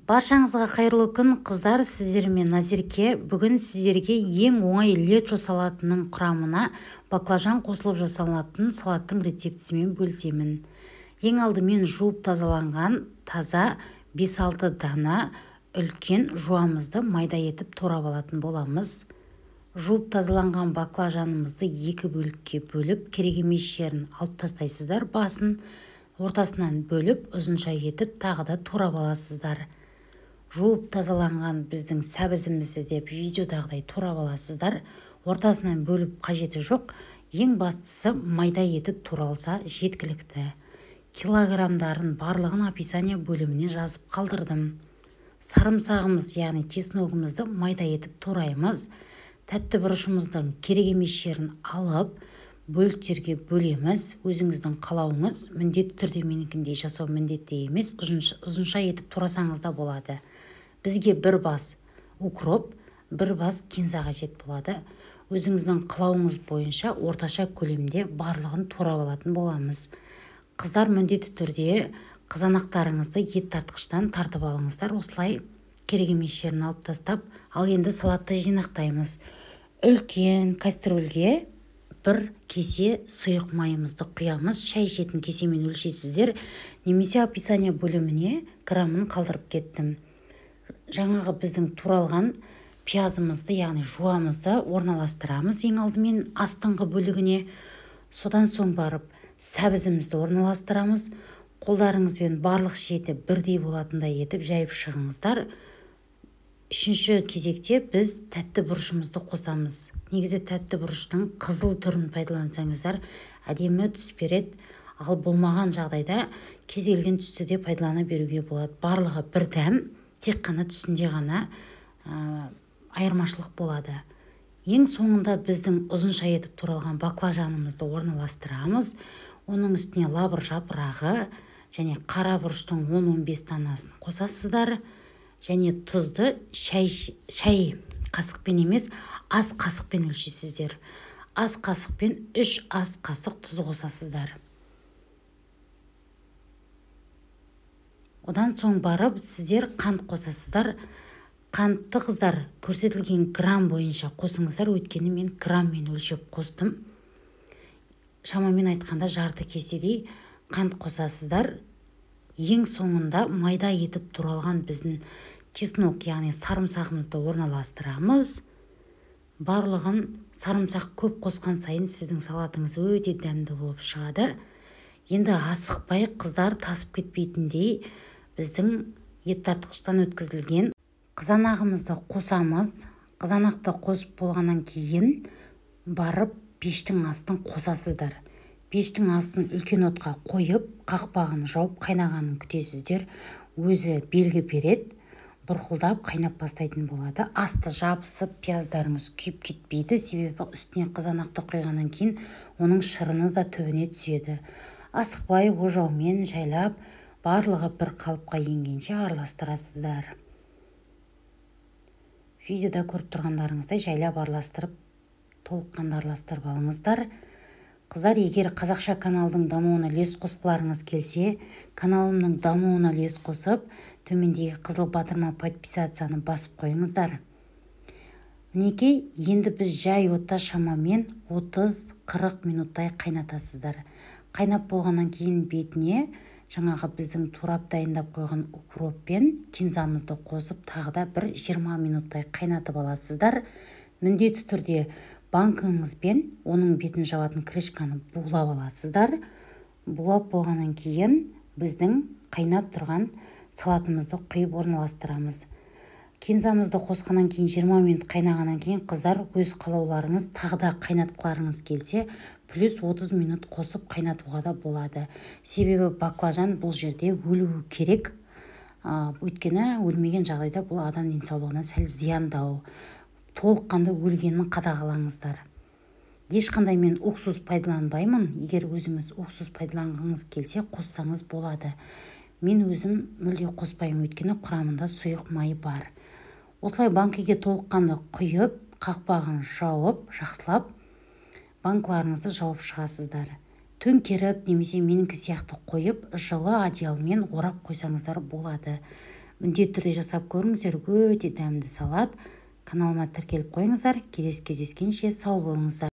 Баршаңызға қайырлы күн, қыздар, сіздермен Назерке. Бүгін сіздерге ең оңай лечо салатының құрамына баклажан қосылып жасалатын салаттың рецептісімен бөлісемін. Ең алдымен жуып тазаланған таза 5-6 дана үлкен жуамызды майда етіп турап алатын боламыз. Жуып тазаланған баклажанымызды екі бөлікке бөліп, керек емес жерін алып тастайсыздар, басын ортасынан бөліп, ұзынша етіп тағы да турап аласыздар. Жуып тазаланған біздің сәбізімізді де видеодағыдай турап аласыздар. Ортасынан бөліп қажеті жоқ, ең бастысы майда етіп туралса жеткілікті. Килограммдарын барлығын описание бөліміне жазып қалдырдым. Сарымсағымыз, яғни чесногымызды майда етіп тураймыз. Тәтті бұрышымыздың керек емес жерін алып, бөліктерге бөлеміз. Өзіңіздің қалауыңыз, міндетті түрде менікіндей жасау міндетті емес, ұзынша етіп турасаңыз да болады. Бізге бір бас укроп, бір бас кинза қажет болады. Өзіңіздің қалауыңыз бойынша орташа көлемде барлығын турап алатын боламыз. Қыздар, міндетті түрде қызанақтарыңызды ет тартқыштан тартып алыңыздар. Осылай керек емес жерін алып тастап, ал енді салатты жинақтаймыз. Үлкен кастрюльге бір кесе сұйық майымызды құямыз. Шай ішетін кесемен өлшейсіздер, немесе описание бөліміне граммын қалдырып кеттім. Жаңағы біздің туралған пиязымызды, яғни жуамызды орналастырамыз ең алдымен астыңғы бөлігіне. Содан соң барып сәбізімізді орналастырамыз. Қолдарыңызбен барлық шеті бірдей болатындай етіп жайып шығыңыздар. Үшінші кезекте біз тәтті бұрышымызды қосамыз. Негізі тәтті бұрыштың қызыл түрін пайдалансаңыздар әдемі түс береді. Ал болмаған жағдайда кез келген түсті де пайдалана беруге болады. Барлығы бір дәм, тек қана түсінде ғана айырмашылық болады. Ең соңында біздің ұзынша етіп туралған баклажанымызды орналастырамыз. Оның үстіне лавр жапырағы және қара бұрыштың 10-15 данасын қосасыздар. Және тұзды шай қасықпен емес, ас қасықпен өлшейсіздер. Ас қасықпен 3 ас қасық тұз қосасыздар. Одан соң барып сіздер қант қосасыздар. Қантты, қыздар, көрсетілген грамм бойынша қосыңыздар, өйткені мен грамммен өлшеп қостым. Шамамен айтқанда жарты кеседей қант қосасыздар. Ең соңында майда етіп туралған біздің чеснок, яғни сарымсағымызды орналастырамыз. Барлығын сарымсақ көп қосқан сайын сіздің салатыңыз өте дәмді болып шығады. Енді асықпай, қыздар, тасып кетпейтіндей біздің ет тартқыштан өткізілген қызанағымызды қосамыз. Қызанақты қосып болғаннан кейін барып пештің астын қосасыздар. Пештің астын үлкен отқа қойып, қақпағын жауып қайнағанын күтесіздер. Өзі белгі береді, бұрқылдап қайнап бастайтын болады. Асты жабысып, пияздарыңыз күйіп кетпейді, себебі үстіне қызанақты құйғаннан кейін оның шырыны да түбіне түседі. Асықпай ожаумен жайлап, барлығы бір қалыпқа енгенше араластырасыздар. Видеода көріп тұрғандарыңыздай жайлап араластырып, толыққанды араластырып алыңыздар. Қыздар, егер қазақша каналдың дамуына үлес қосқыларыңыз келсе, каналымның дамуына үлес қосып, төмендегі қызыл батырма подписацияны басып қойыңыздар. Мінекей, енді біз жай отта шамамен 30-40 минуттай қайнатасыздар. Қайнап болғаннан кейін бетіне жаңағы біздің турап дайындап қойған укроп пен кинзамызды қосып, тағы да бір 20 минуттай қайнатып аласыздар. Міндетті түрде банкіңізбен оның бетін жабатын крышканы булап аласыздар. Булап болғаннан кейін біздің қайнап тұрған салатымызды құйып орналастырамыз. Кинзамызды қосқаннан кейін 20 минут қайнағаннан кейін, қыздар, өз қалауларыңыз, тағы да қайнатқыларыңыз келсе, плюс 30 минут қосып қайнатуға да болады. Себебі баклажан бұл жерде өлуі керек. Өйткені өлмеген жағдайда бұл адам денсаулығына сәл зияндау. Толыққанды өлгенін қадағалаңыздар. Ешқандай мен уксус пайдаланбаймын. Егер өзіңіз уксус пайдаланғыңыз келсе, қоссаңыз болады. Мен өзім мүлде қоспаймын, өйткені құрамында сұйық май бар. Осылай банкіге толыққанды құйып, қақпағын жауып, жақсылап банкілеріңізді жауып шығасыздар. Төңкеріп немесе менікі сияқты қойып, жылы одеялмен орап қойсаңыздар болады. Міндетті түрде жасап көріңіздер, өте дәмді салат. Каналыма тіркеліп қойыңыздар. Келесі кездескенше сау болыңыздар.